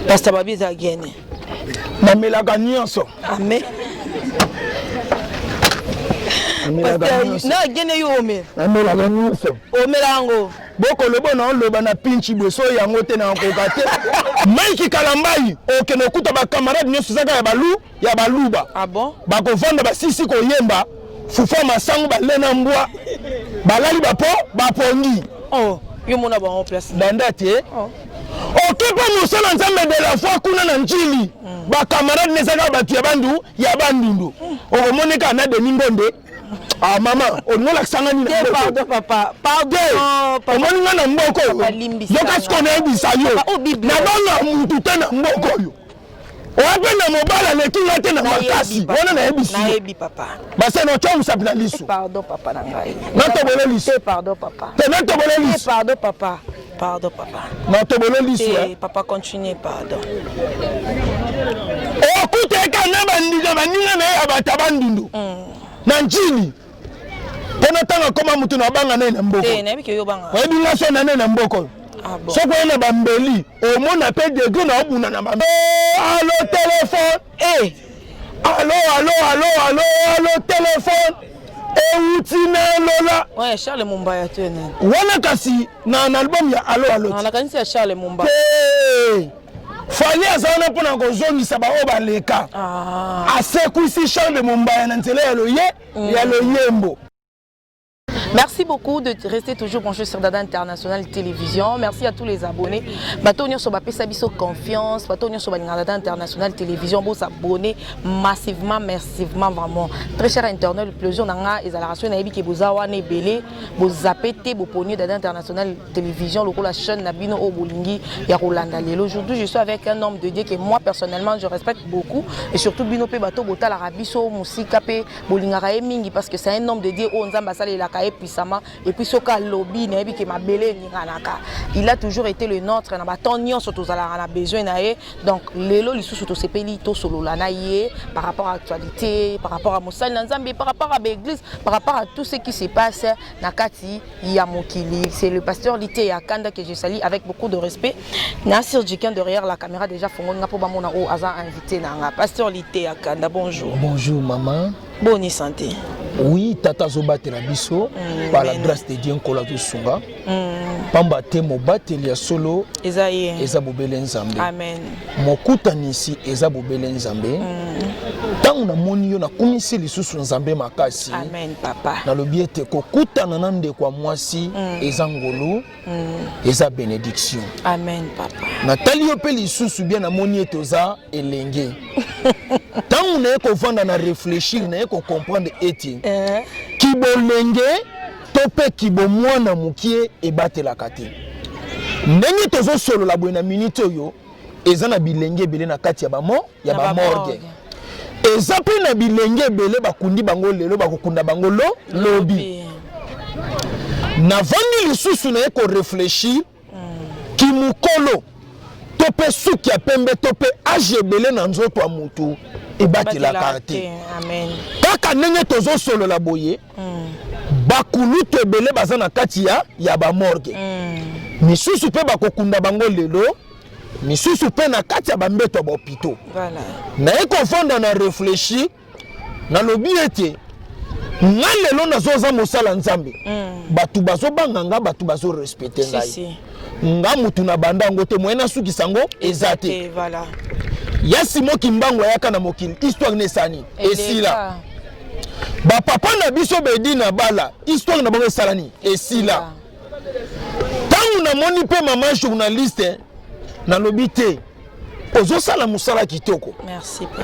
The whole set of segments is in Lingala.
Pasteur babi eza gene. Namelaka nyonso. Amen. Na gene yo omela. Namelaka nyonso. Omela yango. Bokoloba na oloba na pinchi boye so yango te na koka te. Mike Kalambayi okende okuta ba camarade nyonso ezaka ya balu ya baluba. Ah bon? Bakovanda basisi koyemba fufu masangu balena mbwa balali bapo bapongi. Oh, yo mona bango place. Danda te. Oh. Oke mpe mosala nzambe de la foi kuna na njili mm. Bacamarade nezaka bato ya bandu ya bandundu mm. Okomoni kaka na Denis Ngonde. Ah mama, olingi olakisa nga nini? Pardon papa, pardon. Omoni nga na mboka oyo, yoka sikoyo nayebisa yo, nabanga mutu te na mboka oyo. Oya mpe na mobali aleki nga te na makasi wana, nayebisi yo base na otya mosapi na liso. Pardon papa na ngai. Natobolo liso. Pardon papa. Te natobolo liso. Pardon papa. Pardon papa. Natobolo liso. Papa continue pardon. Okuteka na bandinga baninga na ye ya bato ya bandundu na njili mpo na ntango akoma motu na banga naye na mboko. Oyebi nga so na naye na mboko. Soki oye na bambeli omona mpe degre na obuna na bambeli. Alo telefone. Alo alo alo alo alo telefone euti na lola. Ouais, Charles Mumbaya te nani? Wana kasi na album ya alo alo. Na nakanisi ya Charles Mumbaya. Te. Fally aza wana mpona kozongisa baoyo baleka. Asekwisi Charles Mumbaya na nzela ya loye ya loyembo. Merci beaucoup de rester toujours branché sur Dada International Télévision. Merci à tous les abonnés. Bato nyonso bapesa biso confiance. Bato nyonso balinga Dada International Télévision. Bo s'abonner massivement, massivement vraiment. Très cher internaute, le plaisir nanga ezala raso na yebi ke boza wana ebele, bo zapper te bo poni Dada International Télévision lokola chaîne na bino oyo bolingi ya kolanda lelo. Aujourd'hui, je suis avec un homme de Dieu que moi personnellement je respecte beaucoup et surtout bino pe bato botalaka biso musika pe bolingaka ye mingi parce que c'est un homme de Dieu oyo Nzambe asalelaka ye puissamment et puis soki alobi nayebi ke mabele eninganaka. Il a toujours été le nôtre na batemps nyonso tozalaka na besoin na ye. Donc lelo lisusu tosepeli tosolola na ye par rapport à actualité, par rapport à mosali na Nzambe, par rapport à l'église, par rapport à tout ce qui se passe na kati ya mokili. C'est le pasteur Liteya Kanda que je salue avec beaucoup de respect. Nasir Jiken derrière la caméra déjà fongoli nga po bamona oyo aza invité na nga. Pasteur Liteya Kanda, bonjour. Bonjour maman. Bonne santé. Oui, tata azobatela biso par la grâce de Dieu nkolo azosunga. Pamba te mobateli ya solo eza ye. Eza bobele Nzambe. Amen. Mokutanisi eza bobele Nzambe. Ntango namoni yo nakumisi lisusu Nzambe makasi. Amen papa. Nalobi ete kokutana na ndeko ya mwasi eza ngolu, eza bénédiction. Amen papa. Natali yo mpe lisusu bien, namoni ete oza elenge. Ntango naye kovanda na réfléchir, naye kocomprendre ete kibolenge to mpe kibomwana mokie ebatelaka te. Ndenge tozosolola boye na minute oyo, eza na bilenge ebele na kati ya bamo ya bamorgue. Eza mpe na bilenge ebele bakundi bango lelo, bakokunda bango lo lobi. Navandi lisusu naye korefléchir kimukolo to mpe suki ya pembe to mpe age ebele na nzoto ya motu ebatelaka te. Kaka ndenge tozosolola boye, bakulutu ebele baza na kati ya bamorgue. Misusu mpe bakokunda bango lelo, misusu mpe na kati ya bambeto ya bahôpitaux. Naye kovanda na réfléchir, nalobi ete nga lelo nazoza mosala Nzambe, bato bazobanga nga, bato bazorespecte ngai. Nga mutu na banda yango te, moye nasukisa yango eza te. Ya Simo Kimbangu ayaka na mokili, histoire na esani esila. Bapapa na biso bedi na bala, histoire na bango esalani esila. Ntango namoni mpe mama journaliste, nalobi te ozosala mosala kitoko.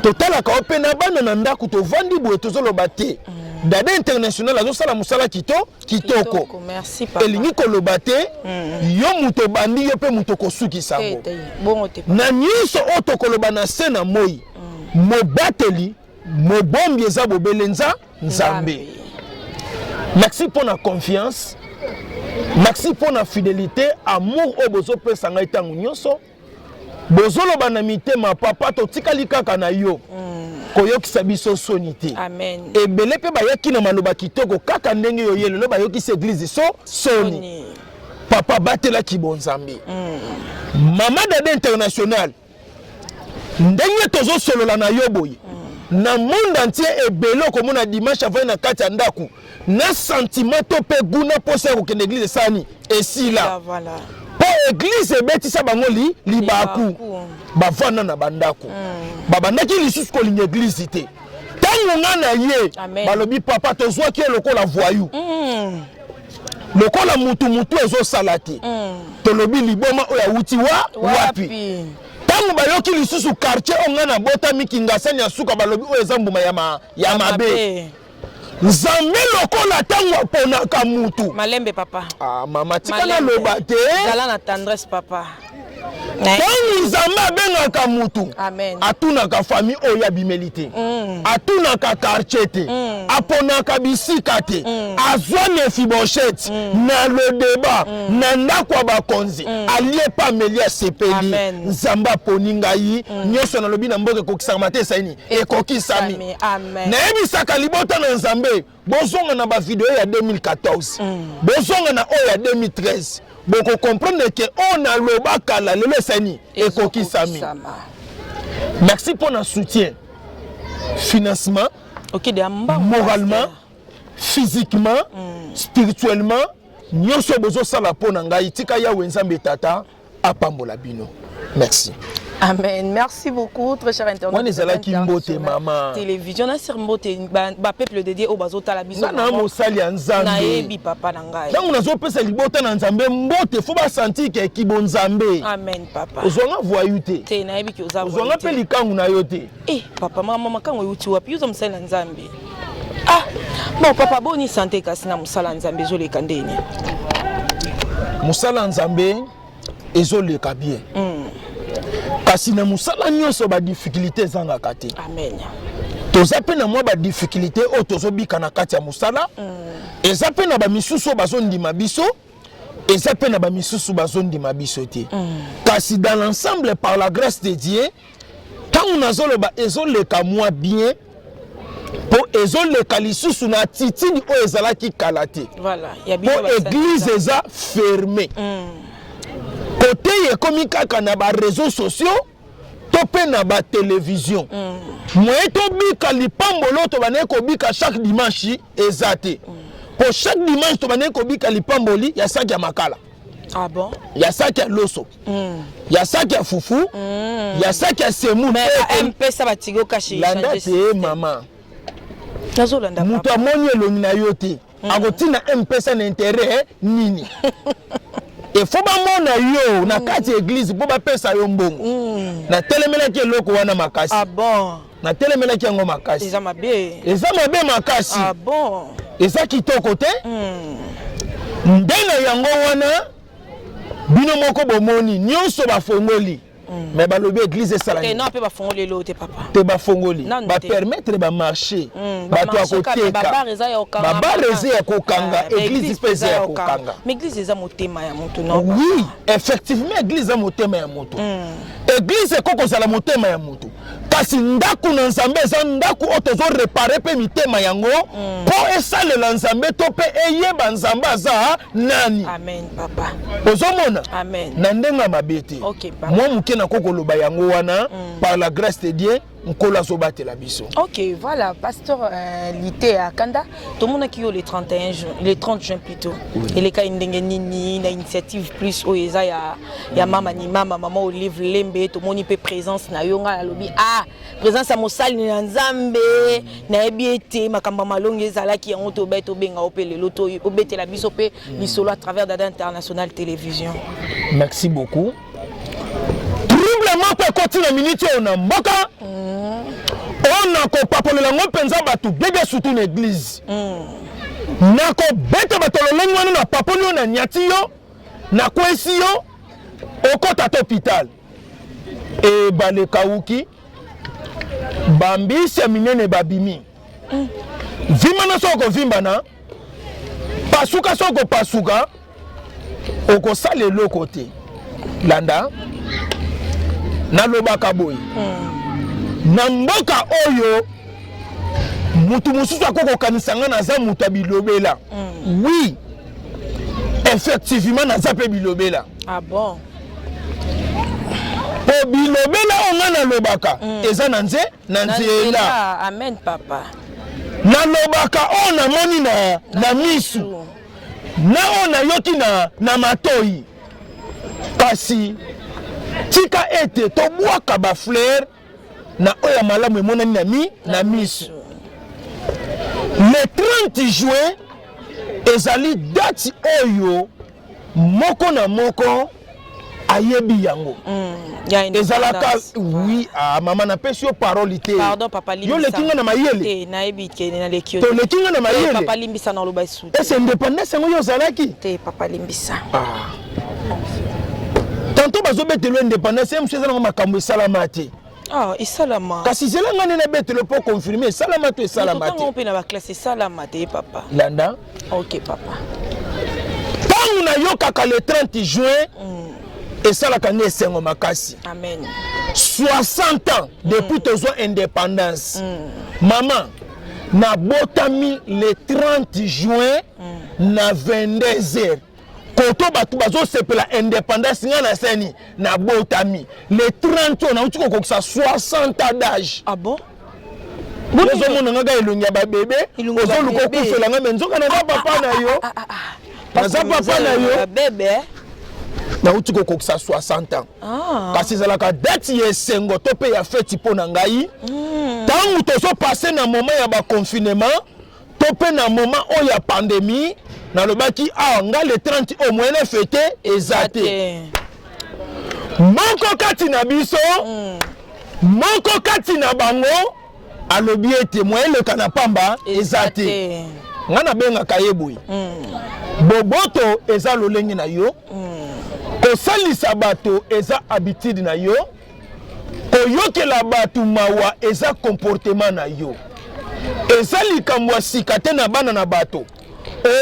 Totalaka yo mpe na bana na ndako, tovandi boye tozoloba te Dada International azosala mosala kitoko. Elingi koloba te yo moto obandi, yo mpe moto okosukisa yango. Na nyonso oyo tokoloba na se na moi, mobateli mobombi eza bobele Nzambe. Merci mpo na confiance, merci mpo na fidélité, amour oyo bozopesa ngai ntango nyonso. Bozoloba na mitema, papa totikali kaka na yo, koyokisa biso soni te. Ebele mpe bayaki na maloba kitoko kaka ndenge yo ye lelo bayokisi église so soni. Papa, batelaki bonzambe. Mama Dada International, ndenge tozosolola na yo boye, na monde entier ebele okomona dimanche avandi na kati ya ndako na sentiment to mpe guna mposa ya kokende église esani esila. Mpo église ebetisa bango libaku, bavanda na bandako, babandaki lisusu kolinga église te. Ntango nga na ye balobi: "Papa, tozwaki ye lokola voyou, lokola mutu mutu ezosala te. Tolobi liboma oyo awuti wa wapi?" Ntango bayoki lisusu quartier oyo ngai nabotami, Kingasani ya suka, balobi oyo eza mbuma ya mabe. Nzambe lokola ntango aponaka mutu Malembe, papa. Ah, mama, tika naloba te. Zala na tendresse, papa. Ntango Nzambe abengaka mutu, atunaka famille oyo abimeli te, atunaka quartier te, aponaka bisika te. Azwa Mefiboshete na Lodeba, na ndako ya bakonzi, alie pa ameli, asepeli. Nzambe aponi ngai. Nyonso nalobi na mboka ekokisaka te, esaini ekokisami. Nayebisaka libota na Nzambe: bozonga na bavideo ya 2014, bozonga na oyo ya 2013, bokocomprendre ke oyo naloba kala, lelo esani ekokisami. Merci mpo na soutien, financement, moralement, physiquement, spirituellement, nyonso bozosala mpo na ngai. Tika Yawe Nzambe Tata apambola bino. Merci. Amen. Merci beaucoup, très cher internaute. Wana ezalaki mbote, mama. Télévision na sir mbote ba peuple de Dieu oyo bazotala biso. Nga na mosali ya Nzambe. Nayebi, papa na ngai. Ntango nazopesa libota na Nzambe mbote, faut basentir ke kibo Nzambe. Amen, papa. Ozwanga voyou te. Te, nayebi ki oza. Ozwanga mpe likangu na yo te. Eh papa, mama, makango euti wapi? Yo oza mosali na Nzambe. Ah bon, papa, boni santé kasi na mosala ya Nzambe ezoleka ndeni? Mosala ya Nzambe ezoleka bien, kasi na mosala nyonso badifficulté ezangaka te. Amen. Toza mpe na mwa badifficulté oyo tozobika na kati ya mosala. Eza mpe na bamisusu oyo bazondima biso, eza mpe na bamisusu bazondima biso te. Kasi dans l'ensemble, par la grâce de Dieu, ntango nazoloba ezoleka mwa bien, mpo ezoleka lisusu na attitude oyo ezalaki kala te. Mpo église eza fermé, kote ekomi kaka na baréseaux sociaux to mpe na batelevizio. Moye tobika lipambolo oyo tobandaki kobika chaque dimanche eza te, mpo chaque dimanche tobandaki kobika lipamboli ya saki ya makala, Ah bon? ya saki ya loso, ya saki ya fufu, ya saki ya semoule. Mpesa batigo kashi. Landa te, mama. Nazolanda. Moto amoni elongi na yo te, akotina Mpesa na intérêt nini? Efo bamona yo na kati ya église mpo bapesa yo mbongo. Natelemelaki eloko wana makasi. Ah bon? Natelemelaki yango makasi. Eza mabe. Eza mabe makasi. Ah bon? Eza kitoko te. Nde na yango wana bino moko bomoni nyonso bafongoli, mais balobi église esala te. Non, mpe bafongoli elo te, papa. Te, bafongoli, bapermettre bamarché, bato ya koteka, babar eza ya babar eza ya kokanga, église mpe eza ya kokanga. Mais église eza motema ya motu, non? Oui, effectivement, église eza motema ya motu. Église ekoki kozala motema ya motu, kasi ndako na Nzambe eza ndako oyo tozoréparer mpe mitema yango mpo esalela Nzambe to mpe eyeba Nzambe aza nani. Amen, papa. Ozomona? Amen. Na ndenge ya mabe te. Ok, papa. Mwa moke nakoki koloba yango wana. Par la grâce de Dieu, Nkolo azobatela biso. Ok, voilà, pasteur Lite Kanda, tomonaki yo le 31 juin, le 30 juin plutôt. Eleka ndenge nini na initiative plus oyo eza ya mama ni mama, mama Olive Lembe? Tomoni pe présence na yo. Nga alobi ah, présence ya mosali na Nzambe, nayebi ete makambo ya malongi ezalaki yango. Tobe tobenga yo mpe lelo to obetela biso mpe lisolo à travers Dada International Télévision. Merci beaucoup. Trouble moko ekoti na miniti oyo na mboka oyo, nakopakolela yango mpenza bato bebe, surtout na église. Nakobeta bato lolenge wana, na papoli oyo, na niati yo, nakwesi yo, okota ta hôpital. Ebale ekawuki, bambisi ya minene babimi. Vimbana soki okovimbana, pasuka soki okopasuka, okosala eloko te. Landa, nalobaka boye: na mboka oyo, mutu mosusu akoki kokanisa nga naza moto ya bilobela. Oui, Effectivement, naza mpe bilobela. Ah bon? Mpo bilobela oyo ngai nalobaka eza na nze na nzela. Amen papa. Nalobaka oyo namoni na misu na oyo nayoki na matoi. Kasi tika ete tobwaka bafleur na oyo ya malamu emonani na misu. Le 30 juin ezali date oyo moko na moko ayebi yango. Ezalaka oui, ah, mama napesi yo parole te. Pardon papa, limbisa. Yo leki nga na mayele. Te, nayebi ke naleki yo. To leki nga na mayele. Papa limbisa na loba esu. Ese indépendance yango yo ozalaki? Te papa limbisa. Ah. Tantôt bazobetelo indépendance ye mosu eza nango makambo esalama te. Ah, esalama. Kasi zela nga nde nabetelo mpo confirme esalama to esalama te. Mpe na baklasse esalama te papa. Landa. Ok papa. Ntango nayokaka le 30 juin esalaka nde esengo makasi. Amen. 60 ans depuis tozwa indépendance. Mama, nabotami le 30 juin na 22h. Koto bato bazosepela indépendance, nga na seni nabotami le 30 oyo nauti kokokisa 60 ans d'âge. Ah bon? Ozomona nga kaka elongi ya babebe, ozoluka okufela nga, me nzoka naza papa na yo, naza papa na yo. Bebe. Nauti kokokisa 60 ans. Kasi ezalaka date ya esengo to mpe ya feti mpo na ngai. Ntango tozopase na moment ya baconfinement to mpe na moment oyo ya pandémie, nalobaki awa nga le 30 oyo moyen na fete eza te. Moko kati na biso, moko kati na bango alobi ete moyen eleka na pamba eza te. Nga nabengaka ye boye: boboto eza lolenge na yo, kosalisa bato eza habitude na yo, koyokela bato mawa eza comportement na yo. Eza likambo ya sika te na bana na bato,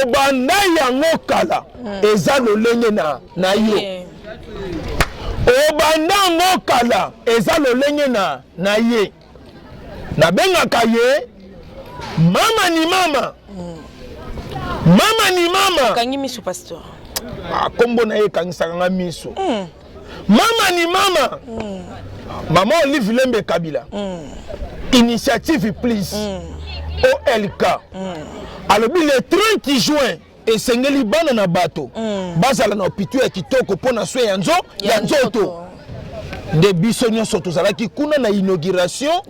obanda yango kala, eza lolenge na yo. Obanda yango kala, eza lolenge na ye. Nabengaka ye mama ni mama, mama ni mama. Okangi misu, pasteur. Ah, kombo na ye ekangisaka nga miso. Mama ni mama, mama Olive Lembe Kabila, Initiative Plus OLK, alobi le 30 juin esengeli bana na bato bazala na hôpital ya kitoko mpo na soin ya nzoto. Nde biso nyonso tozalaki kuna na inauguration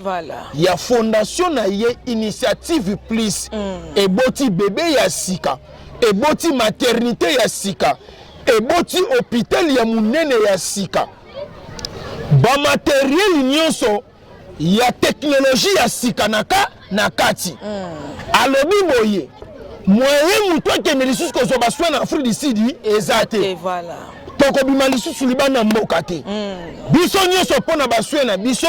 ya fondation na ye Initiative Plus. Eboti bebe ya sika, eboti maternité ya sika, eboti hôpital ya monene ya sika, bamatériel nyonso ya technologie ya sika na kati. Alobi boye, moyen moto akende lisusu kozwa basoin na Afrique du Sud eza te. Tokobima lisusu libanda mboka te, biso nyonso mpo na basoin na biso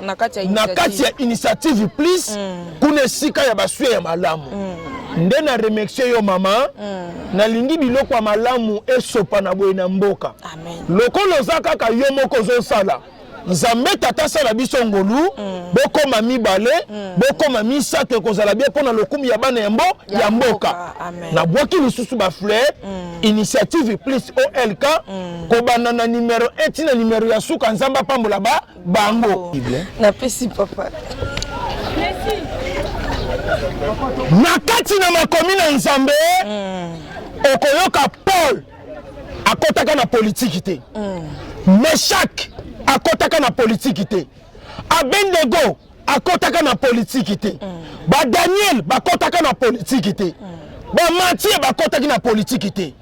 na kati ya na kati ya Initiative Plus. Kuna esika ya basoin ya malamu. Nde na remercie yo mama. Nalingi biloko ya malamu esopa na boye na mboka. Amen. Lokola oza kaka yo moko ozosala, Nzambe Tata asala biso ngolu, bokóma mibale, bokóma misato, ekozala bien mpo na lokumu ya bana ya mboka. Amen. Nabwaki lisusu bafleur Initiative Plus OLK, kobanda na numero 1 ntina numero ya suka. Nzambe apambola bango. Napesi papa. Na kati na makomi na Nzambe, okoyoka Paul akɔtaka na politiki te, Meshak akɔtaka na politiki te, Abendego akɔtaka na politiki te, badaniel bakɔtaka na politiki te, bamatie bakɔtaki na politiki te.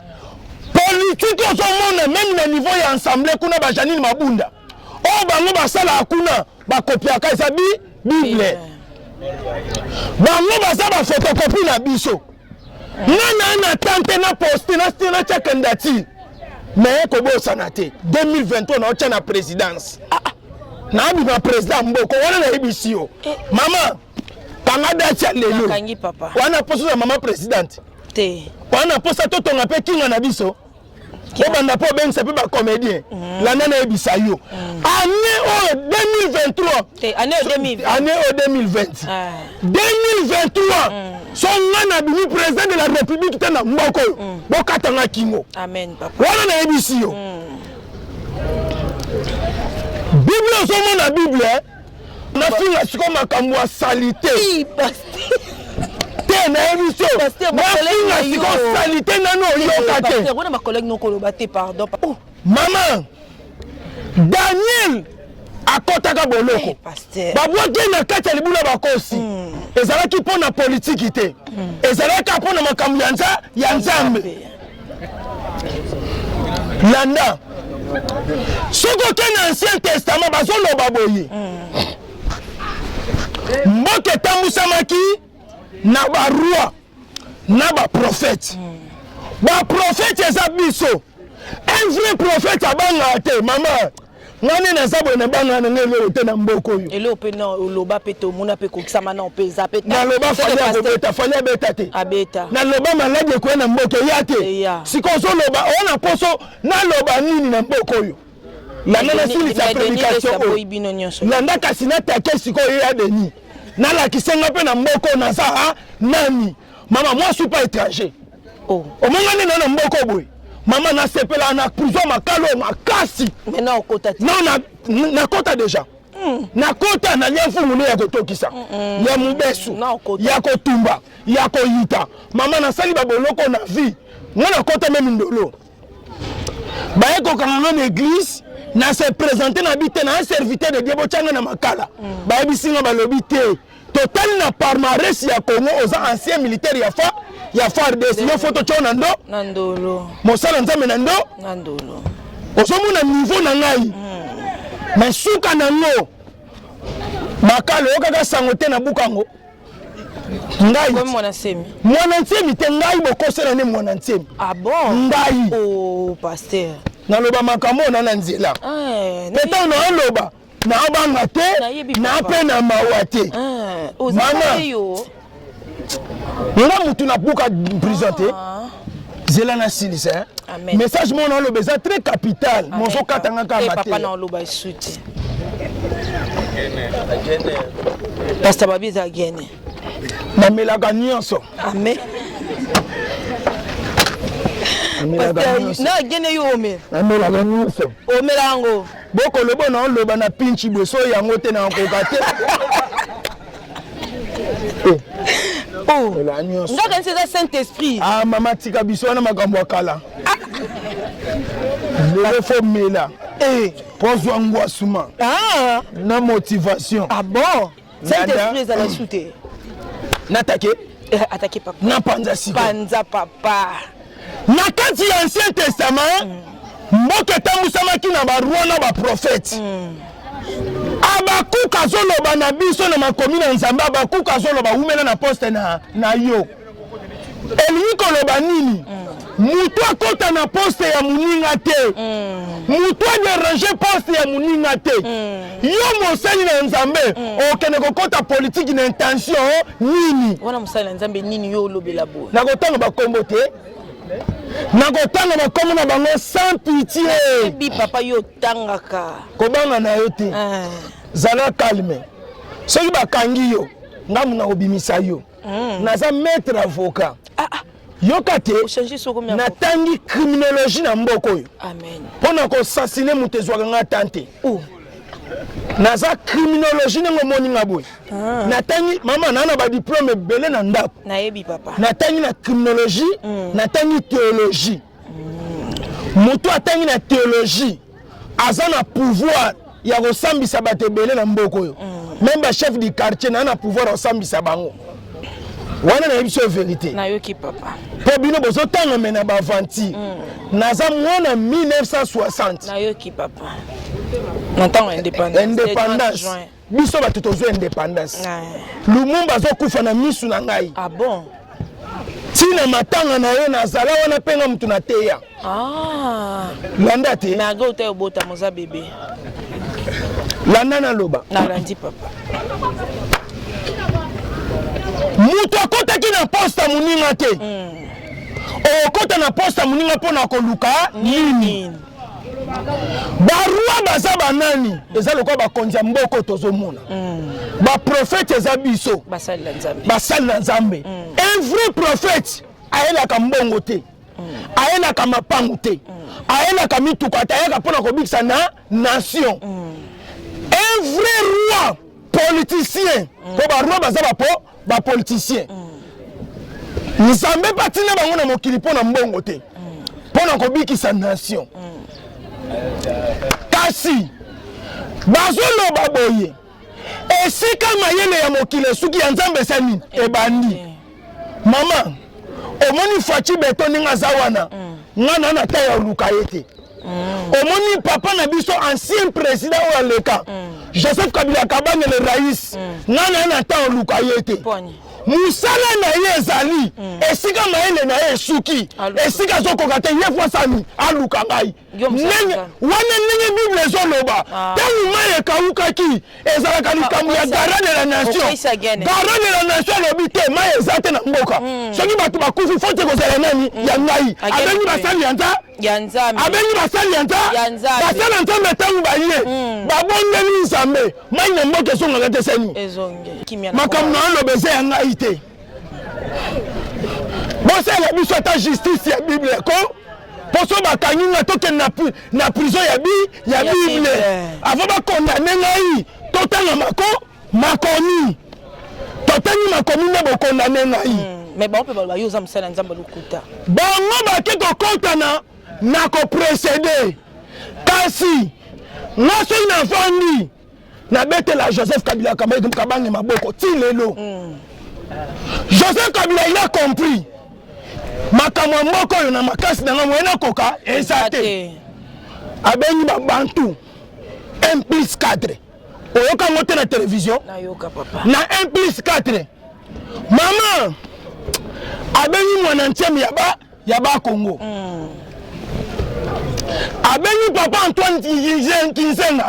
Politiki ozomona même na niveau ya assemblée kuna, bajanine Mabunda oyo, bango basalaka kuna, bakopiaka eza Bible. Bango baza baphotocopie na biso. Nga na tante na poste na natya candidature, mais kobosana te, 2023 naotya na présidence. Ah, ah. Nabima président mboka wana. Nayebisi yo mama, kanga date ya lelo. Nakangi papa. Wana posa oza mama présidente te. Wana posa totonga mpe kinga na biso. Obanda mpo obengisa mpe bacomédien. Landa, nayebisa yo, année oyo 2023, Te, année oyo 2020. Année oyo 2020, 2023, so nga nabimi président de la République te na mboka oyo, bokatanga kingo. Amen, papa. Wana nayebisi yo, Bible, ozomona Bible, nafinga sikoyo makambo ya saleté Ih, pasteur. Te, nayebi so. Pasteur, bacollègue Nafinga na yo. sikoyo saleté nano oyoka te. Pasteur, wana bacollègue nokoloba te, pardon. Oh, Mama, Daniel akɔtaka boloko. Eh, pasteur. Babwaki ye na kati ya libula bakosi. Ezalaki mpo na politiki te, ezalaki mpo na makambo ya Nzambe. Landa, soki oke na Ancien Testament, bazoloba boye: mboka etambusamaki na baroi na baprophète. Baprophète eza biso. Un vrai prophète abangaka te. Mama, nga nde naza boye, nabangaka na ngai eloko te na mboka oyo. Eloko mpe na oloba mpe te, omona mpe kokisama na mpe eza mpe. Naloba Fally akobeta, Fally abeta te. Abeta. Naloba maladi ekoya na mboka, eya te. Eya. Sikoyo ozoloba oyo na poso, naloba nini na mboka oyo? Landa, nasilisa prédication oyo oyo. Bino nyonso. Landa, kasi natake sikoyo ye ya Denis, nalakise nga mpe na mboka oyo naza nani. Mama, moi suis pas étranger. Oh. Omonga nde na mboka oyo boye, mama, nasepelaka na prison makalo oyo makasi. Maintenant okota te. Non, nakota déjà, nakota, nalia mfungulu ya kotokisa, ya mobesu, Na okota. ya kotumba, ya koyita. Mama, nasali baboloko na vie nga, nakota même ndolo. Baye kokanga nga na église, na se présente na bi te, na un serviteur de Dieu, botyanga na makala. Bayebisi nga, balobi te, totali na palmarès ya Congo, oza ancien militaire ya FARDC, yo faut totya na ndo Na ndolo. Mosala Nzambe na ndo Na ndolo. Ozomona niveau na ngai, mais suka nango makala, oyokaka sango te. Nabuka yango ngai. Komi mwana nsemi. Mwana nsemi te, ngai bokosela nde mwana nsemi. Ah bon? Ngai. Oh, pasteur. Naloba makambo oyo na na nzela. Eh, Mpe ntango naoloba, naobanga te. Nayebi, Na papa. mpe na mawa te. Eh, oza Mama. yo. Nga mutu nabuka prison te. Zela nasilisa, hein. Amen. Message moko naoloba eza très capital, mozokatanga Te, kaka papa, te. na oloba esu te. Pasteur, babi eza gene. Namelaka nyonso. Amen. Namelaka Pasteur, nyonso. na gene yo omela. Namelaka nyonso. Omela yango. Bokoloba na oloba na pinchi boye, so yango te, nakoka te. Eh, Oh. mela nyonso. Nga kanisi eza Saint Esprit. Ah mama, tika biso wana, makambo ya kala. Lelo faut mela mpo zwa ngwasuma na motivation. Ah bon, Saint Nada. Esprit ezala su te. Natake. Eh, atake, papa. Napanza sikoyo. Panza, papa. Na kati ya Ancien Testament, mboka etambusamaki na baroi na baprophète. Abakuka azoloba na biso na makomi na Nzambe. Abakuka azoloba: wumela na poste na yo. Elingi koloba nini? Moto akɔta na poste ya moninga te, moto adérange poste ya moninga te. Yo mosali na Nzambe, okende kokɔta politike na intention nini? Wana mosali na Nzambe nini yo olobela boye? Nakotanga bakombo te, nakotanga bakombo na bango sans pitié. Ebi, papa, yo otangaka. Kobanga na yo te. Ah. Zala calme. Soki bakangi yo, ngambu na kobimisa yo. Naza maître avocat. Ah, ah. Yoka te. Ochange soko mi. Natangi criminologie na mboka oyo. Amen. Mpo na koassassiner moto ezwaka nga tan te. Oh. Naza criminologie, ndenge omoni nga boye, natangi, mama, naa na badiplôme ebele na ndako. Nayebi, papa. Natangi na criminologie, natangi théologie. Moto atangi na théologie aza na pouvoir ya kosambisa bato ebele na mboka oyo, même bachef du quartier, naa na pouvoir ya kosambisa bango wana. Nayebi so vérité. Nayoki, papa. Mpo bino bozotanga me na baaventure. Naza mwana 1960. Nayoki, papa, na ntango ya indépendance. Indépendance, biso bato tozwa indépendance, Lumumba azokufa na misu na ngai. Ah bon? Ntina matanga na ye, nazala wana mpe nga mutu nateya. Ah. Landa te. Malgré ota obotama, oza bébé. Landa, naloba. Nalandi, papa. Moto akɔtaki na poste ya moninga te. Okokota na poste ya moninga mpo na koluka nini? Baroi baza banani? Eza lokola bakonzi ya mboka oyo tozomona. Baprofete eza biso basali na Nzambe. Un vrai prophète ayelaka mbongo te, ayelaka mapangu te, ayelaka mituka te, ayaka mpona kobikisa na nation. Un vrai roi politicien, mpo baroi baza bapo bapoliticien, Nzambe mpe atinda bango na mokili mpo na mbongo te, mpo na kobikisa nation. Kasi bazoloba boye, esika mayele ya mokili esuki, ya Nzambe esali nini? Ebandi. Mama, omoni Fatshi Béton ndenge aza wana, nga na na ta ya oluka ye te. Omoni papa na biso, ancien président oyo aleka, Joseph Kabila Kabange, le raïs, nga na na ta oluka ye te. Mosala na ye ezali esika mayele na ye esuki, esika azokoka te, ye fosani aluka ngai. Ndenge wana, ndenge Bible ezoloba, ntango mai ekawukaki, ezalaka likambo ya garant de la nation. Garant de la nation alobi te, mai eza te na mboka, soki bato bakufi, faute ekozala nani? Ya ngai. Abengi basali ya Nzambe, abengi basali ya basali ya Nzambe. Ntango baye, babondeli Nzambe, mai na mboka ezongaka te. Sani makambo na oloba eza ya ngai te. Bosala biso ata justice ya Bible ko, mpo so bakangi nga, tokende na prison ya bi ya Bible. Avant bakondane ngai, totanga mako makomi, totangi makomi nde bokondane ngai. Mais bango mpe baloba yo oza mosali ya Nzambe lokuta. Bango bake kokɔtana na koprécéder, kasi nga soki navandi, nabetela Joseph Kabila Kabange maboko ti lelo. Joseph Kabila, il a compris makambo ya mboka oyo na makasi na nga moye nakoka eza te. Abengi babantu 1 plus 4. Oyoka yango te na télévision? Na 1 plus 4, mama, abengi mwana ntiemi ya Bakongo, abengi papa Antoine Kinzenga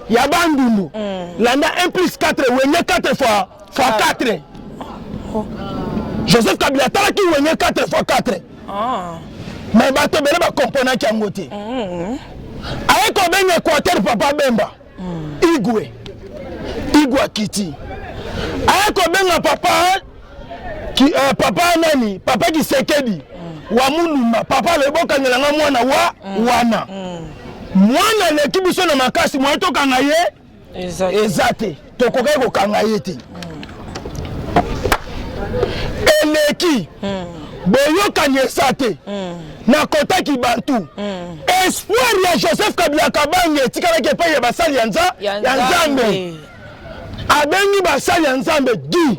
ya Bandundu. Landa 1 plus 4, Wenge 4 fois 4. Joseph Kabila atalaki Wenge 4 fois 4, mais bato ebele bakomponaki yango te. Aye kobenga Équateur, papa Bemba, Igwe, Igwe akiti. Aye kobenga papa ki, papa nani, papa Tshisekedi wa Mulumba. Papa alobi: "Bokangelanga mwana wa wana, mwana aleki biso na makasi, moye tokanga ye eza te, tokokaki kokanga ye te." Eleki boyokani eza te. Nakotaki bantu, espoir ya Joseph Kabila Kabange etikalaki epai ya basali ya Nzambe. Abengi basali ya Nzambe di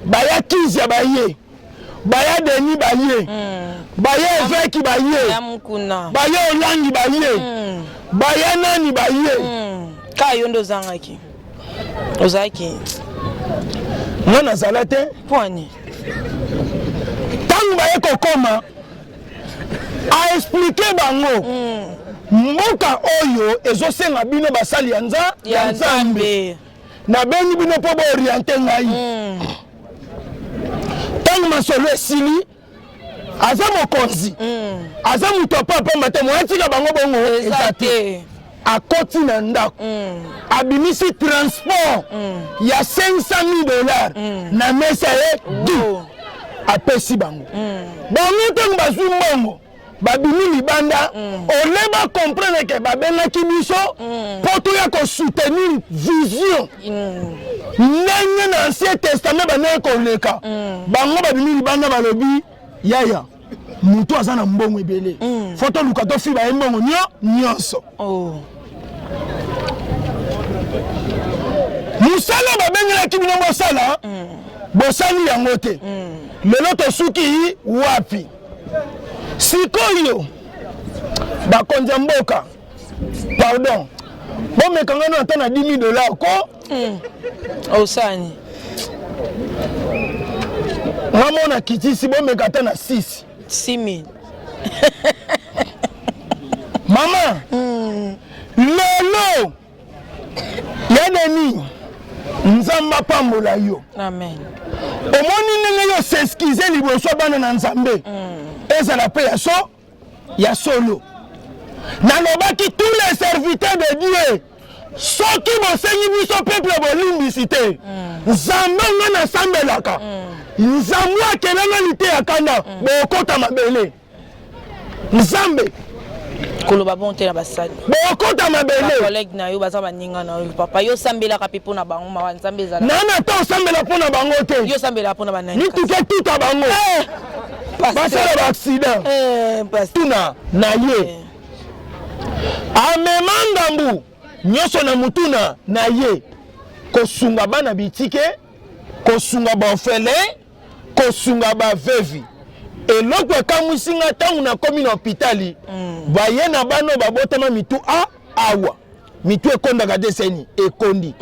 baya Kizia, baye baya Deni, baye baya évêque, baye baya Olangi, baye baya nani, baye. Ka yo nde ozangaki, ozalaki? Nga nazala te. Poani? Ntango baye kokoma, aexpliquer bango: "Mboka oyo ezosenga bino basali ya Nzambe, nabengi bino mpo boorienter ngai." Ntango masolo esili, aza mokonzi, aza moto apapamba te, moya tika bango bongo eza te. Akoti na ndako, abimisi transport ya 500 000 $ na mesa ye du, apesi bango. Bango ntango bazwi mbongo, babimi libanda, ole bacomprendre ke babengaki biso mpo toya kosoutenir vision ndenge na Ancien Testament bandenge koleka. Bango babimi libanda, balobi: "Yaya, motu aza na mbongo ebele, fo toluka tofiba ye mbongo nyonso." Mosala babengelaki bino bosala, bosali yango te. Lelo tosuki wapi? Sikoyo bakonzi ya mboka, pardon, bomeka ngano ata na 10 000 $ ko. Osani? Nga mona kitisi, bomeka ata na 6. 6 000. Mama, lelo ya Deni. Nzambe apambola yo. Amen. Omoni ndenge yo s'excuse liboso ya bana na Nzambe. Ezala mpe ya so ya solo. Nalobaki tous les serviteurs de Dieu, soki bosengi biso peuple bolimbisi te, Nzambe nga nasambelaka, Nzambe akelanga liteya kanda, bokota mabele. Nzambe koloba bon te na basali, bokota mabele. Collègue na yo baza baninga na yo, papa. Yo osambelaka mpe mpo na bango, mawa Nzambe ezala. Nana ata osambela mpo na bango te. Yo osambelaka mpo na banani? Mituka etuta bango, basala baaccident. Tuna na ye, amema ngambu nyonso na mutuna na ye, kosunga bana bitike, kosunga baorphelin, kosunga bavevi. Eloko ekamwisi nga, ntango nakomi na hopitali, baye na bana oyo babotama mitu a awa, mitu ekondaka te, seni ekondi.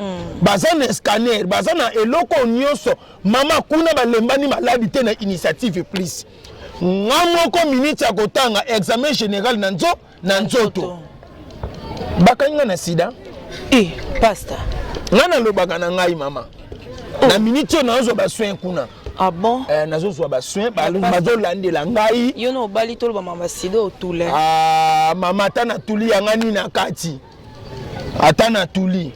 Baza na scanner, baza na eloko nyonso. Mama, kuna balembani maladi te na Initiative Plus. Nga moko minute ya kotanga examen général na nzoto, bakangi nga na sida. E pasteur! Nga nalobaka na ngai, mama, na minute oyo nazozwa basoin kuna. Ah bon? Eh, nazozwa basoin, bazolandela ngai. Yo na obali, toloba mama, sida otule. Ah, mama, ata natuli yanga nini na kati, ata natuli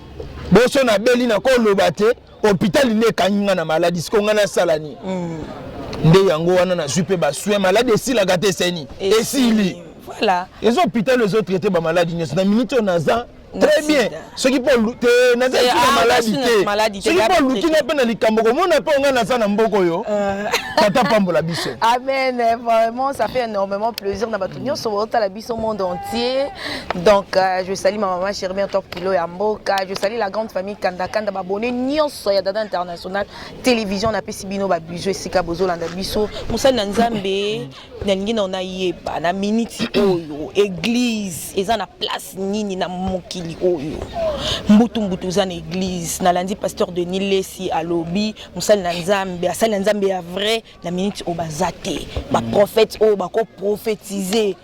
boso nabeli, nakoloba te. Hôpital nde ekangi nga na maladi. Siko nga nasala nini? Nde yango wana nazwi mpe basoin. Maladi esilaka te, eseni esili. Voilà. Eza hôpital ezotraite bamaladi nyonso. Na minute oyo naza très bien. Soki mpo te naza esu na maladi te, soki mpo oluki nga mpe na likambo komona mpe nga naza na mboka oyo. Tata pambola biso. Amen. Vraiment, ça fait énormément plaisir na bato nyonso botala biso monde entier. Donc je salue ma maman chérie, Top Kilo ya mboka. Je salue la grande famille Kanda Kanda, babone nyonso ya Dada International Télévision. Napesi bino babisous esika bozolanda biso. Mosali na Nzambe, nalingi na nayeba, na miniti oyo, église eza na place nini na mokili oyo? Mbutu mbutu eza na église. Nalandi pasteur Denis Lesi alobi mosali na Nzambe, asali na Nzambe ya vrai na miniti oyo baza te. Baprophète oyo bakoprophétise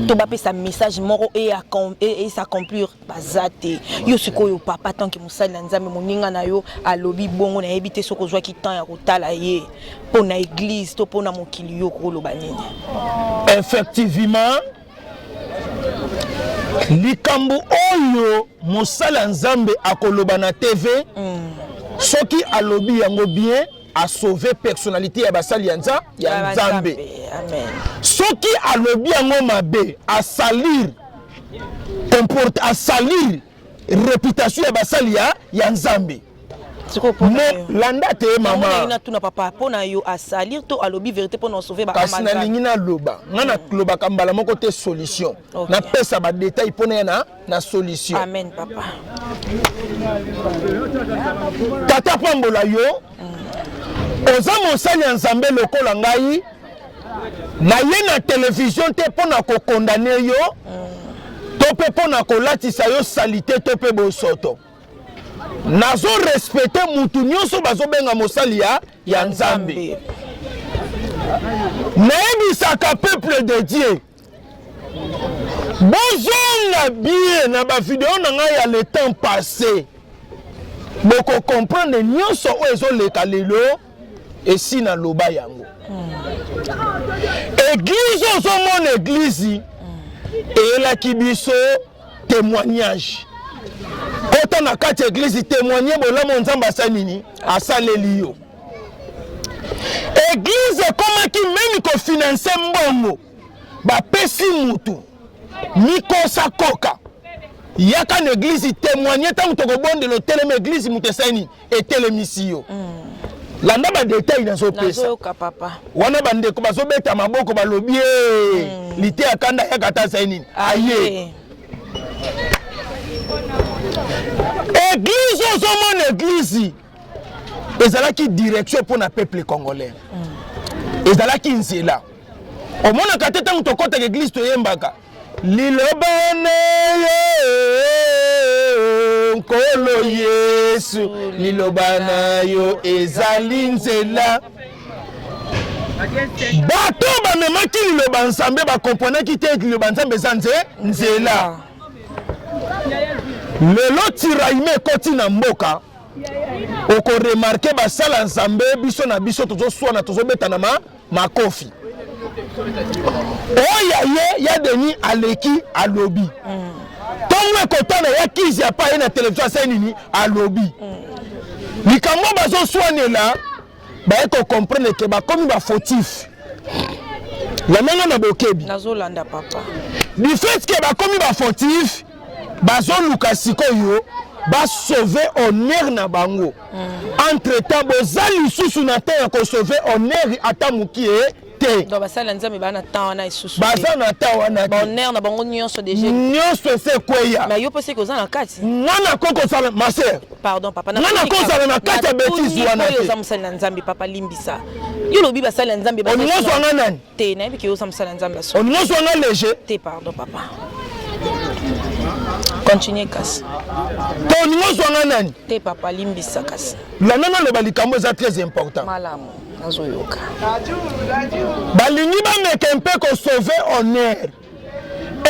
to bapesa message moko es'accomplir, baza te. Yo sikoyo, papa, tant que mosali na Nzambe, moninga na yo alobi bongo, nayebi te soki ozwaki temps ya kotala ye, mpo na église to mpo na mokili, yo koloba nini? Effectivement, likambo oyo mosali ya Nzambe akoloba na TV, soki alobi yango bien, asauve personnalité ya basali ya Nzambe. Soki alobi yango mabe, asalir comporte, asalir réputation ya basali ya Nzambe. Landa te, mama. Natuna, papa, mpo na yo, asalir to alobi vérité mpo na osauve? Kasi nalingi naloba, nga nalobaka mbala moko te solution. Napesa badetail mpo na ya na solution. Amen, papa. Tata pambola yo. Oza mosali ya Nzambe lokola ngai. Naye na televizio te mpo na kokondane yo to mpe mpo na kolatisa yo saleté to mpe bosoto. Nazorespecte mutu nyonso bazobenga mosali ya Nzambe. Nayebisaka peuple de Dieu, bozonga bien na bavideo na ngai ya le temps passé, bokocomprendre nyonso oyo ezoleka lelo. Esi naloba yango. Église, ozomona église eyelaki biso témoignage. Kota na kati ya église, témoigne bolamu Nzambe asali nini, asaleli yo. Église ekomaki même kofinancer mbongo, bapesi mutu mikosa koka, yaka na église, témoigne. Ntango tokobondela, otelemi, église moto esali nini, etelemisi yo. Landa badetail nazopesa. Nazoyoka, papa. Wana bandeko bazobeta maboko, balobi e liteya kanda yaka ata asali nini, aye. Église, ozomona église ezalaki direction mpo na peuple congolais. Ezalaki nzela. Omonaka te, ntango tokɔtaka église, toyembaka liloba na yo, Nkolo Yesu, liloba na yo ezali nzela. Bato bamemaki liloba Nzambe, bakomprenaki te liloba Nzambe eza nzela. Lelo tiraillement ekoti na mboka. Okoremarquer, basala Nzambe, biso na biso tozoswana, tozobeta na makofi. Oyo ya ye ya Denis aleki, alobi ntongo ekotana ya kizi apa ye na televizio, asali nini? Alobi likambo bazoswanela. Baye kocomprendre ke bakomi bafautif ya ndenge na bokebi. Nazolanda, papa. Du fait ke bakomi bafautif, bazoluka sikoyo basauve honneur na bango. Entre temps, boza lisusu na temps ya kosauve honneur ata mokie te. Donc basali na Nzambe baa na temps wana lisusu? Baza na temps wana te. Bahonneur na bango nyonso déjà. Nyonso ese ekweya. Mais yo mpo seki oza na kati. Nga nakoki kosala, ma sœur. Pardon, papa. Nga nakozala na kati ya bêtise wana te. Oza mosali na Nzambe, papa, limbisa. Yo lobi basali na Nzambe. Olingo ozwanga nani? Te, nayebi ke oza mosali na Nzambe. Olingo ozwanga léger. Te, pardon, papa, continue kasi. To olingo ozwanga nani? Te, papa, limbisa kasi. Landa naloba likambo eza très important. Malamu, nazoyoka. Balingi bameke mpe kosauve honneur,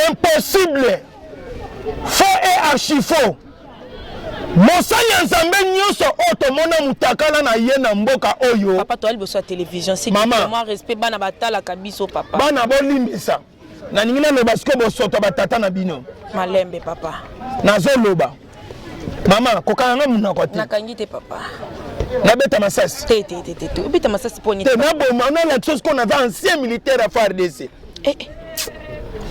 impossible, faux et archi faux. Mosali ya Nzambe nyonso oyo tomona mutakala na ye na mboka oyo. Papa, toya liboso ya télévision, c'est Mama. Moi, respect, bana batalaka biso, papa. Bana, bolimbisa, nalingi naloba sikoyo bosoto batata na bino. Malembe, papa. Nazoloba, mama, kokanga nga monoko te. Nakangi te, papa. Nabeta masasi? Te, te, te, te, te, obeta masasi mpo nini? Te, naboma, nalakisa sikoyo naza ancien militaire ya FARDC. Eh, eh.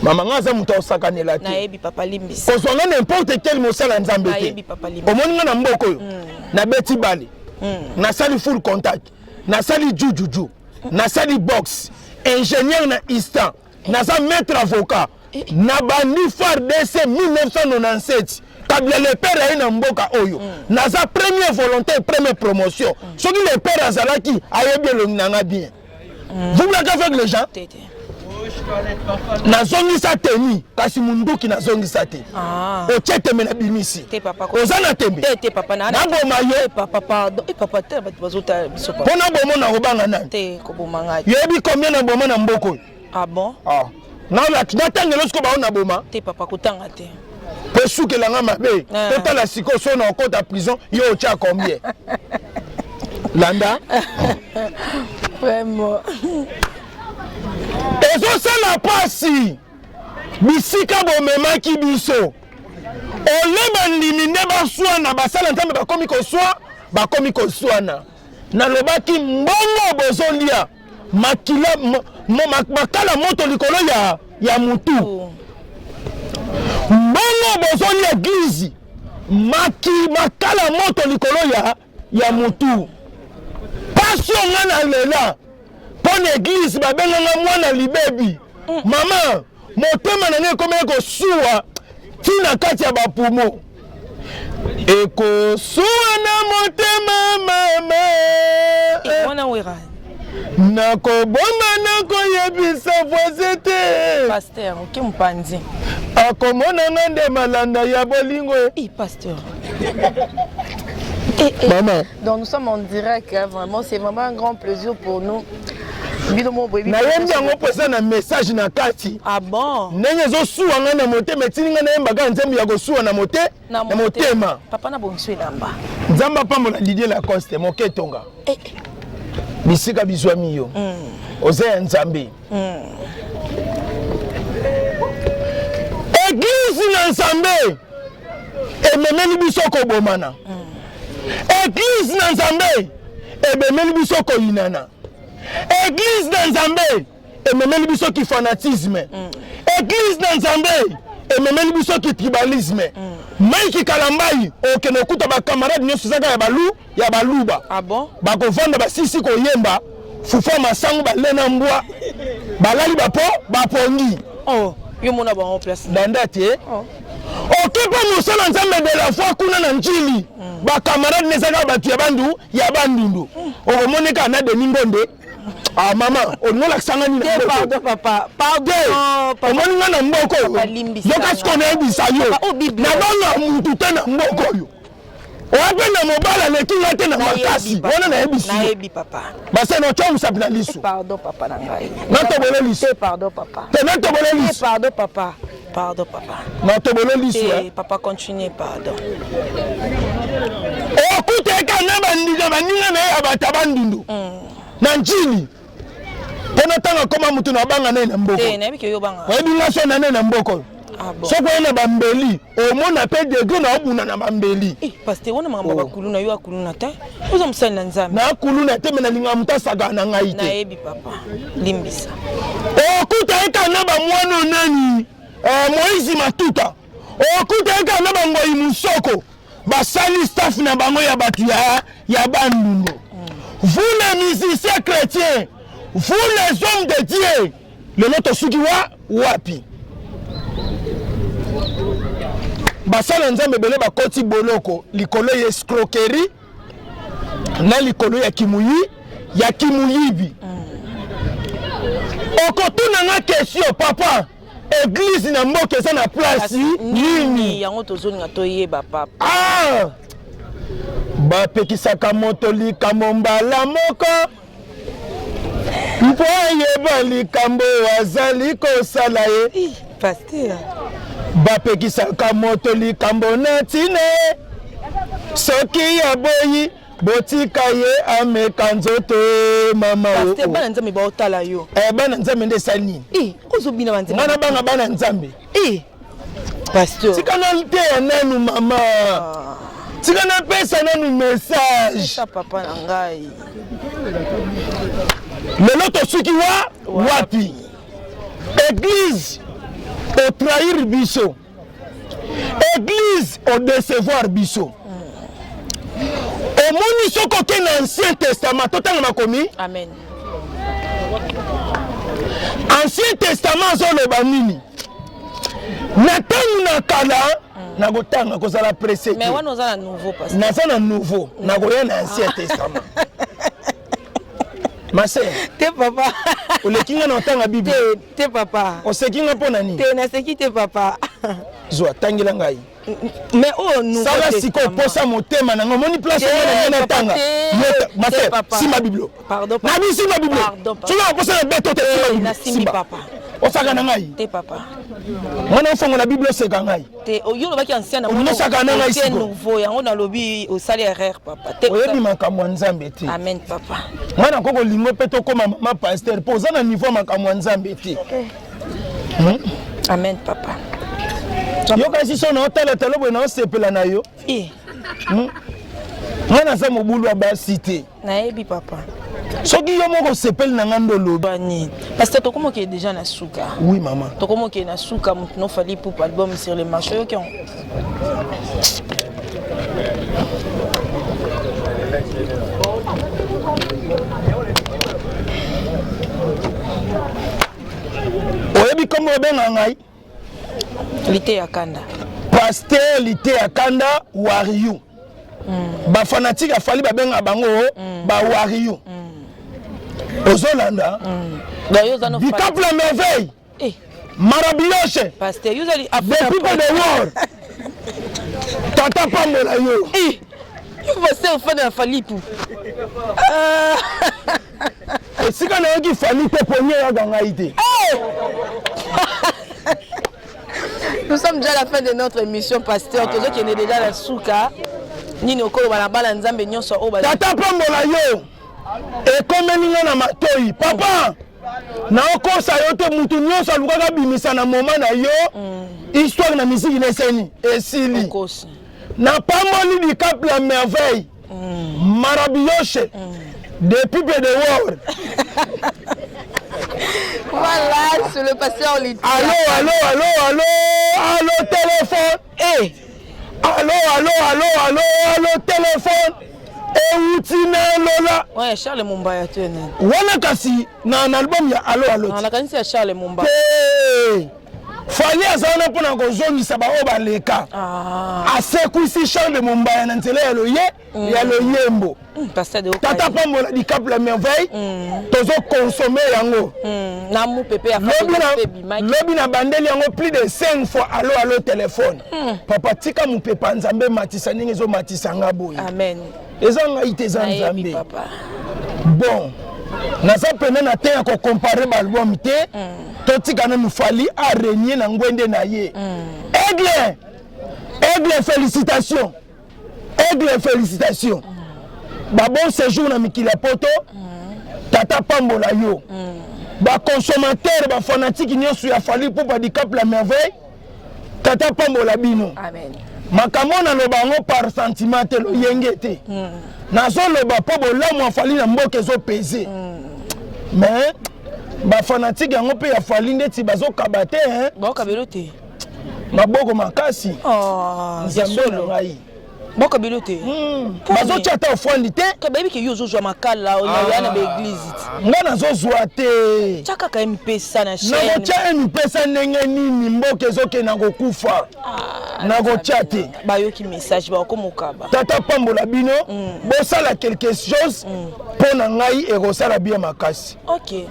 Mama, nga aza moto aosakanela te. Nayebi, papa, limbisa. Kozwa nga n'importe quel mosala ya Nzambe te. Nayebi, papa, limbisa. Omoni nga na mboka oyo, nabeti bale, nasali full contact, nasali jujuju, nasali boxe, ingénieur na instant, naza maître avocat. Nabandi FARDC 1997, Kabila le père aye na mboka oyo, naza premier volontaire, première promotion. Soki le père azalaki, ayebi elongi na nga bien. Vous blaguez avec les gens. Te, te. Nazongisa teni, kasi munduki nazongisa te. Ah. Otie tembe na bimisi. Te, papa. Oza na tembe. Te, te, papa, na Naboma yo. Te, papa, pardon. Eh, papa, te, bato bazotala biso, papa. Mpo naboma, na kobanga nani? Te, koboma ngai. Yoyebi combien na boma na mboka oyo? Ah bon? Ah. Natangela sikoyo bao na boma. Te, papa, kotanga te. Mpo esukelanga mabe. Ah. Totala sikoyo so na okota prison, yo otya combien? Landa. Vraiment. Ezosala mpasi bisika bomemaki biso. Ole bandimi nde baswana, basala Nzambe bakomi koswa, bakomi koswana. Nalobaki mbongo bozolia, makila makala moto likolo ya mutu. Oh. Mbongo bozolia église, maki makala moto likolo ya mutu. Pasi oyo nga na lela mpo na église, babenganga mwana libebi. Mama, motema na ngai ekomaki kosuwa ntina kati ya bapumo, ekosuwa na motema, mama. Eh, wana Wera. Nakobomba, nakoyebisa voisin te. Pasteur, oke mopanzi. Akomonanga nde malanda ya bolingo. Eh, pasteur. Eh, eh. Mama. Donc nous sommes en direct, hein, vraiment, c'est vraiment un grand plaisir pour nous. Bino mo boyebi. Nayembi yango mpo eza na message na kati. Ah bon? Ndenge ezosuwa ngai na motema, etindi ngai nayembaka nzembo ya kosuwa na mote na motema. Papa, na bongiso elamba. Nzambe apambola Didier Lacoste moke tonga. Eh, eh. Bisika bizwami yo, oza ya Nzambe. Église na Nzambe ememeli biso kobomana. Église na Nzambe ememeli biso koyinana. Église na Nzambe ememeli biso kifanatisme. Église na Nzambe ememeli biso kitribalisme. Mike Kalambai, okende okuta bacamarade nyonso ezaka ya balu ya baluba. Ah bon? Bakovanda, basisi koyemba fufu ya masango, balena mbwa, balali bapo bapongi. Oh, yo mona bango place. Danda te. Oh. Oke mpe mosala Nzambe de la foi kuna na Njili, bacamarade nezaka bato ya bandu ya Bandundu. Okomoni kaka na Denis Ngonde. Ah mama, olingi olakisanga nini? Te, pardon, papa. Pardon, papa. Omoni nga na mboka oyo. Papa, limbisa Yoka nga. sikoyo nayebisa yo. Papa, oh, Bible. Nabanga mutu te na mboka oyo. Oya mpe na mobali aleki nga te na makasi. Nayebi, papa. Wana nayebisi yo. Nayebi, papa. Base na otya mosapi na liso. Pardon, papa na ngai. Natobole liso. Te, pardon, papa. Te, natobole Te, liso. pardon, papa. Pardon, papa. Natobole liso. Te, papa, continue, pardon. Okuta. na bandika baninga na ye ya bato ya Bandundu na Njili, mpo na ntango akoma motu na banga naye na mboko. Te, nayebi ke yo banga. Oyebi nga so na naye na mboko. Ah bon. Soki oye na bambeli, omona mpe degré na obuna na bambeli. Eh, pasteur, wana makambo Oh. bakuluna, yo akuluna te, oza mosali na Nzambe. Nakuluna te, me nalingaka moto asakana na ngai te. Nayebi, papa, limbisa. Okuta ye kaka na bamwana oneni Moïse Matuta, okuta ye kaka na bangoi Musoko, basali staff na bango ya bato ya Bandundu. Vous les musiciens chrétiens, vous les hommes de Dieu, lelo tosuki wa wapi? Basala Nzambe ebele bakoti boloko likolo ya escroquerie na likolo ya kimuyi ya kimuyibi. Okotuna nga question, papa, église na mboka eza na place nini? Yango tozolinga toyeba, papa. Ah! Bapekisaka moto likambo mbala moko mpo ayeba likambo azali kosala ye. Ih, pasteur. Bapekisaka moto likambo na ntina, soki aboyi, botika ye ameka nzoto, mama. Pasteur, o, o. bana Nzambe baotala yo. Eh, bana Nzambe nde esali nini? Eh, ozobina banzembo. Nga nabanga bana Nzambe? Eh, pasteur. Tika nateya nanu, mama, tika napesa nanu message. Esa papa na ngai. Lelo tosuki wa wapi? Église otrahir biso, église odécevoir biso. Omoni, soki oke na Ancien Testament, totanga makomi. Amen. Ancien Testament azoloba nini? Na ntango na kala, nakotanga, kozala pressé Mais te. wana oza na nouveau, pasteur. Naza na nouveau, nakoya na Ancien Testament, ma sœur. Te, papa. Oleki nga na otanga Bible. Te te, papa. Oseki nga mpo na nini? Te, naseki te, papa. Zwa, tangela ngai. Mais oyo nouveau Sala sikoyo. Testament. Posa motema na nga, omoni place Te, nga na ngai papa, natanga. te. Ma Te, sœur, papa. simba Bible. Pardon, papa. Nabi, simba Bible. Pardon, papa. Soki aposa na beto te, simba Bible. Nasimbi, Simba. papa. Osaka na ngai. Te, papa. Mwana ofongola Bible, oseka ngai. Te, yo olobaki ancien na Onosaka na ngai otie sikoyo. Nouveau yango nalobi, osali erreur, papa, te. Oyebi makambo ya Nzambe te. Amen, papa. Ngai nakoki kolingo mpe tokóma mama pasteur, mpo oza na niveau ya makambo ya Nzambe te. Amen, papa. Yokasi so na otalatala boye, na osepela na yo. Eh, Ngai naza mobulu ya basi te. Nayebi, papa. Soki yo moko osepeli na ngai nde olobi. Bani, parce que tokomokee déjà na suka. Oui, mama. Tokomokee na suka. Motu no Fally Ipupa, album sur le marché, oyoki yango? Oyebi nkombo obenga ngai? Lite ya kanda. Pasteur Lite ya kanda wariu. Bafanatiques ya Fally babengaka bango bawariu. Ozolanda? Donc yo oza no Dicap la Merveille, Eh, Marabiloche, pasteur, yo ozali the people the world, tata pambola yo. Eh, yo pasteur, ofanda na Fally Ipupa. Esika nayoki Fally te, poni eyaka ngai te. Nous sommes déjà à la fin de notre émission, pasteur. Tozokende déjà na suka. Nini okoloba na bana Nzambe nyonso oyo Tata pambola yo. Ekomeli nga na matoi, papa, naokosa yo te. Mutu nyonso alukaka bimisa na moma na yo histoire na misiki na eseni esili. Okosi. Napamboli Dicap la Merveille, Marabiyoche, the people the world. Voilà, c'est le pasteur Liti. Allo, allo, allo, allo, allo, téléphone. Eh, allo, allo, allo, allo, allo, téléphone euti na lola. Ouais, Charles Mumbaya to nani? Wana kasi na album ya Allo Allo. Na nakanisi ya Charles Mumbaya. Te, Fally aza wana mpona kozongisa baoyo baleka. Ah, Asekwisi Charles Mombaya na nzela ya loye ya loyembo. Pasteur de Tata pambola Dicap la Merveille, tozoconsommer yango. Na mu pepe ya Lobi na, lobi na bandeli yango plus de 5 fois, allo allo téléphone. Papa, tika mopepa Nzambe matisa ndenge ezomatisa nga boye. Amen. Eza ngai te, eza Nayebi, Nzambe. papa. Bon, naza pene na te ya kocomparer baalbum te. Totika nanu Fally arégner na ngwende na ye. Aigle, Aigle, félicitation, Aigle, félicitation. Babon séjour na mikili ya poto. Tata pambola yo. Baconsommateur, bafanatike nyonso ya Fally Ipupa Dicap la Merveille, tata pambola bino. Amen. Makambo naloba yango par sentiment te, loyenge te. Nazoloba mpo bolamu ya Fally na mboka ezopese. Mais bafanatike yango mpe ya Fally ndeti bazokaba te, hein? Baokabelo te. Maboko makasi. Oh, ya Nzambe na solo. ngai. Baokabelo te. Bazotia ata ofrande te. Bayebi ke yo ozozwa makala oya na baeglise ti. Nga nazozwa te. Tia kaka Mpesa na chaîne. Nakotia Mpesa ndenge nini? Mboka ezokende kokufa, nakotia te. Bayoki message, bakomokaba. Tata pambola bino. Bosala quelque chose mpo na ngai, ekosala bien makasi.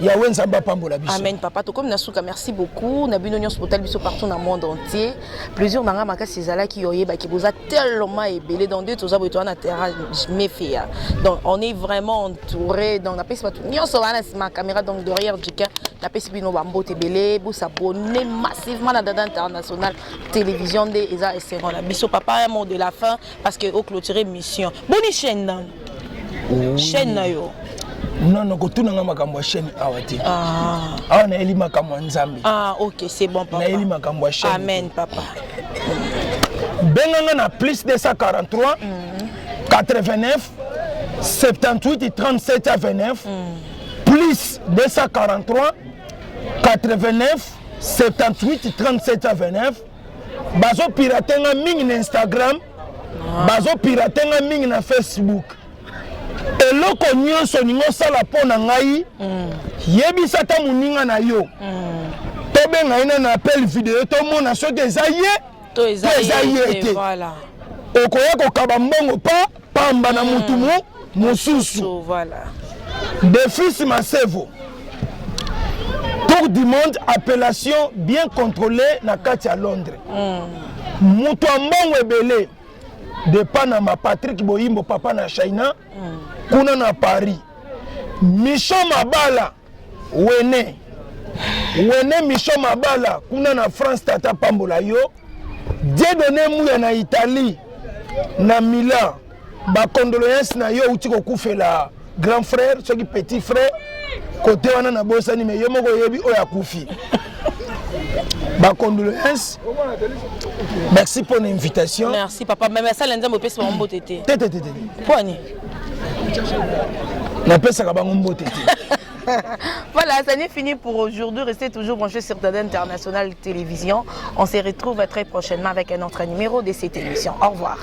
Yawe Nzambe apambola biso. Amen, papa. Tokomi na suka. Merci beaucoup na bino nyonso botali biso partout na monde entier. Plaisir na nga makasi ezalaki oyebaki boza tellement ebele. Donc nde toza boye, toza na terrain mefeya, donc on est vraiment entouré. Donc napesi bato nyonso baa na nsima ya caméra, donc derrière jikin, napesi bino bambote ebele. Bosabonner massivement na Dada International Télévision, nde eza esengo na biso. Papa, un mot de la fin, parce que oclôturer mission. Boni chaîne nano, chaîne na yo? Non, kotunanga makambo ya chaîne awa te. Ah. Awa nayeli makambo ya Nzambe. Ah ok, c'est bon, papa. Nayeli makambo ya chaîne. Amen, papa. Benganga na plus 243 89 78 37 29, plus 243 89 78 37 29. Bazopirate nga mingi na Instagram, bazopirate nga mingi na Facebook. Eloko nyonso olingi osala mpo na ngai, yebisa ata moninga na yo, tobenga ye na appel vidéo, tomona soki eza ye to eza to eza ye te. Voilà. Okoya kokaba mbongo pa pamba na mutu mu mosusu. So, voilà. Defis Masevo, tour du monde, appellation bien contrôlée na kati ya Londres. Moto ya mbongo ebele de Panama, Patrick Boyimbo, papa na China, kuna na Paris. Michon Mabala, wene wene, Michon Mabala kuna na France, tata pambola yo. Dieudonné Muya na Italie, na Milan, bacondoléance na yo. Outi kokufela grand frère, soki petit frère, kote wana nabosani, me yo moko oyebi oyo akufi. Bacondoléance, merci pour l'invitation. Merci, papa. Mais asala Nzambe, opesi bango mbote te? Te, te, te, te. Pwani? Napesaka bango mbote te. Voilà, ça n'est fini pour aujourd'hui. Restez toujours branchés sur Dada International Télévision. On se retrouve très prochainement avec un autre numéro de cette émission. Au revoir.